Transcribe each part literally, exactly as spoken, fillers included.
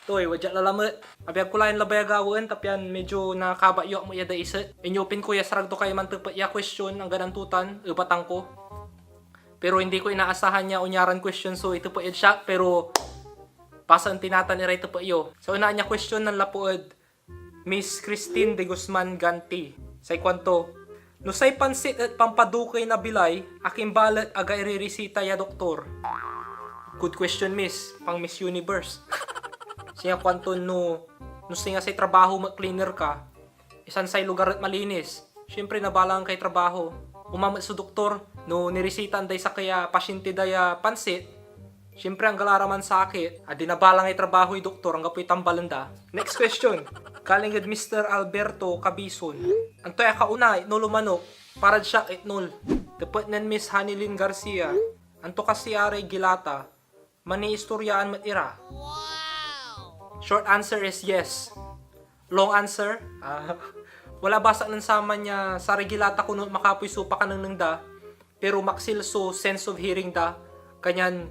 Toy, wadya la lamet. Abiag ko la yan labay a gawaen, ta pian medyo nakaba yo ak met ya daiset. Inyupin ko ya sarag to kay mantepet ya question, anggan antotan, ebatan ko. Pero hindi ko inaasahan ya onyaran question so itepet ed siak, pero pasen ti natan iray tepet yo. So, unaan ya question nanlapu ed Miss Christine de Guzman Ganti. Say kuanto, "No say pansit et pampadukey na bilay, akin balet aga iririsita ya doktor?" Good question, Miss. Pang Miss Universe. Singa kuanto no, no singa say trabaho mo et cleaner ka, isan say lugar et malinis. Siyempre, nabalang kay trabaho. Uma met so doktor, no nirisitaan day sakey a pasyente da ya pansit, siyempre, angga la ra mansakit. A di nabalang ay trabahoy doktor, anggapoy tambalen da. Next question. Galing ed Mister Alberto Cabison. Antoy akauna, itnol o manok? Parad siak, itnol. Tepet nen Miss Hanilyn Garcia. Anto kasi aray gilata? Maniistoryaan met ira. Short answer is yes. Long answer, ah, wala basak nen saman ya saray gilata kono et makapoy so pakanengneng da, pero maksil so sense of hearing da. Kanyan,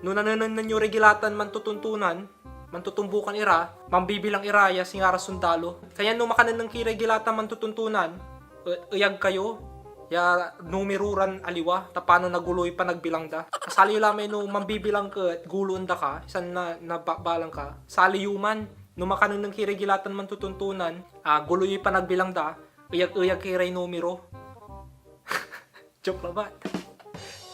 no nanenengneng yo ray gilatan mantutuntunan, mantutumbukan ira, mambibilang ira ya singa ra sondalo. Kanyan no makanengneng ki ray gilatan mantutuntunan, e-, eyag kayo ya numero ran aliwa, ta pano naguloy panagbilang da. Kasali yo la may no mambibilang ka et guloen da ka, isan na, nababalang ka. Sali yo man, no makanengneng ki ray gilatan mantutuntunan, a, guloy panagbilang da, eyag-eyag ki ray numero. Joke labat.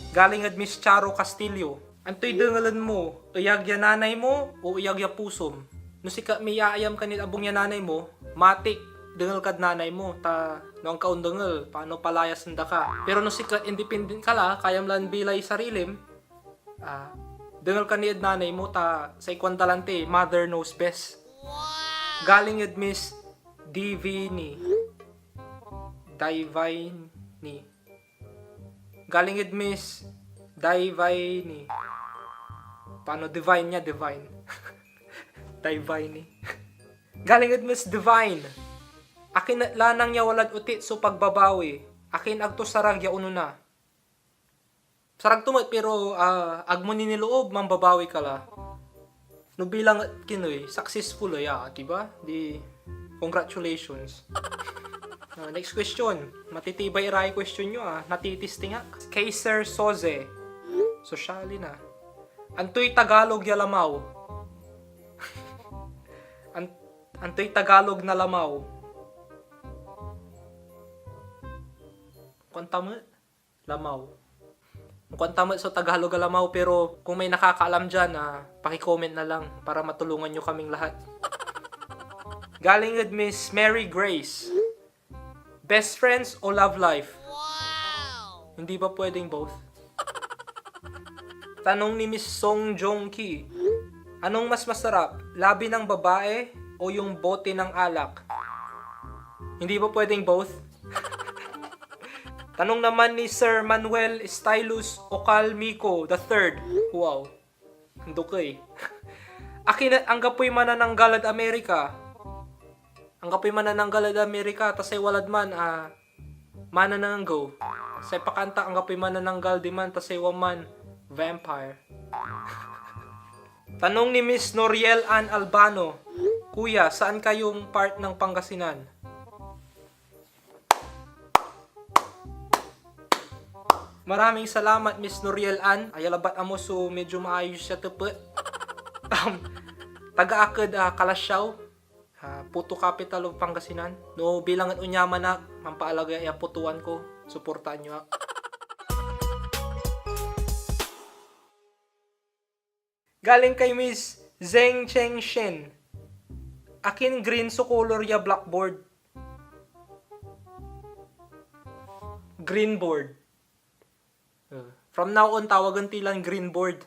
Galing ed Miss Charo Castillo. Antoy dengelen mo? Eyag ya nanay mo o eyag ya pusom? No sika miyaayam ka nid abung ya nanay mo, matik, dengel kad nanay mo, ta no angkaon dengel, pano palayasen da ka? Pero no sika independent ka la, kayam lan bilay sarilim, ah, dengel ka ni ed nanay mo, ta say kuan da lan ti, mother knows best. Galing ed Miss Divini. Divini. Galing ed Miss Divine. Paano divine niya? Divine. Divine. Galing ed Miss Divine. Akin et lanang ya walad otit so pagbabawi? Akin agto sarag ya onona? Sarag to met, pero, ah, agmo ni niloob, mambabawi ka la. No bilang et kinoy, successful ya, di ba? Di, congratulations. Ah, next question. Matitibay iray question nyo, ah. Natitesting ak. Kay Sir Soze. Sosyali na. Antoy Tagalog ya lamaw? An-, antoy Tagalog na lamaw? Kuan ta met? Lamaw. Kuan ta met so Tagalog a lamaw, pero kung may nakakaalam dyan, ah, paki-comment na lang para matulungan nyo kaming lahat. Galing ed Miss Mary Grace. Best friends o love life? Hindi ba pwedeng both? Tanong ni Miss Song Jong Ki. Anong mas masarap? Labi ng babae o yung bote ng alak? Hindi ba pwedeng both? Tanong naman ni Sir Manuel Stylus Ocal Mico the third. Wow. Ang dukey. Akin et anggapoy manananggal ed Amerika. Anggapoy manananggal ed Amerika, ta say walad man, ah, manananggaw. Say pakanta, anggapoy manananggal diman, ta say wa man, vampire. Tanong ni Miss Noriel Ann Albano, "Kuya, saan kayong part ng Pangasinan?" Maraming salamat, Miss Noriel Ann. Aya labat amo so medyo maayos ya tepet. Um, taga ak ed, ah, Calasiao, ah, Puto Capital of Pangasinan. No bilang et onyaman ak, mampaalagey ya putoan ko. Suportaan nyo ak. Galing kay Miss Zheng Cheng Shen. Akin green so color ya blackboard. Green board. Uh, from now on, tawagen ti lan green board.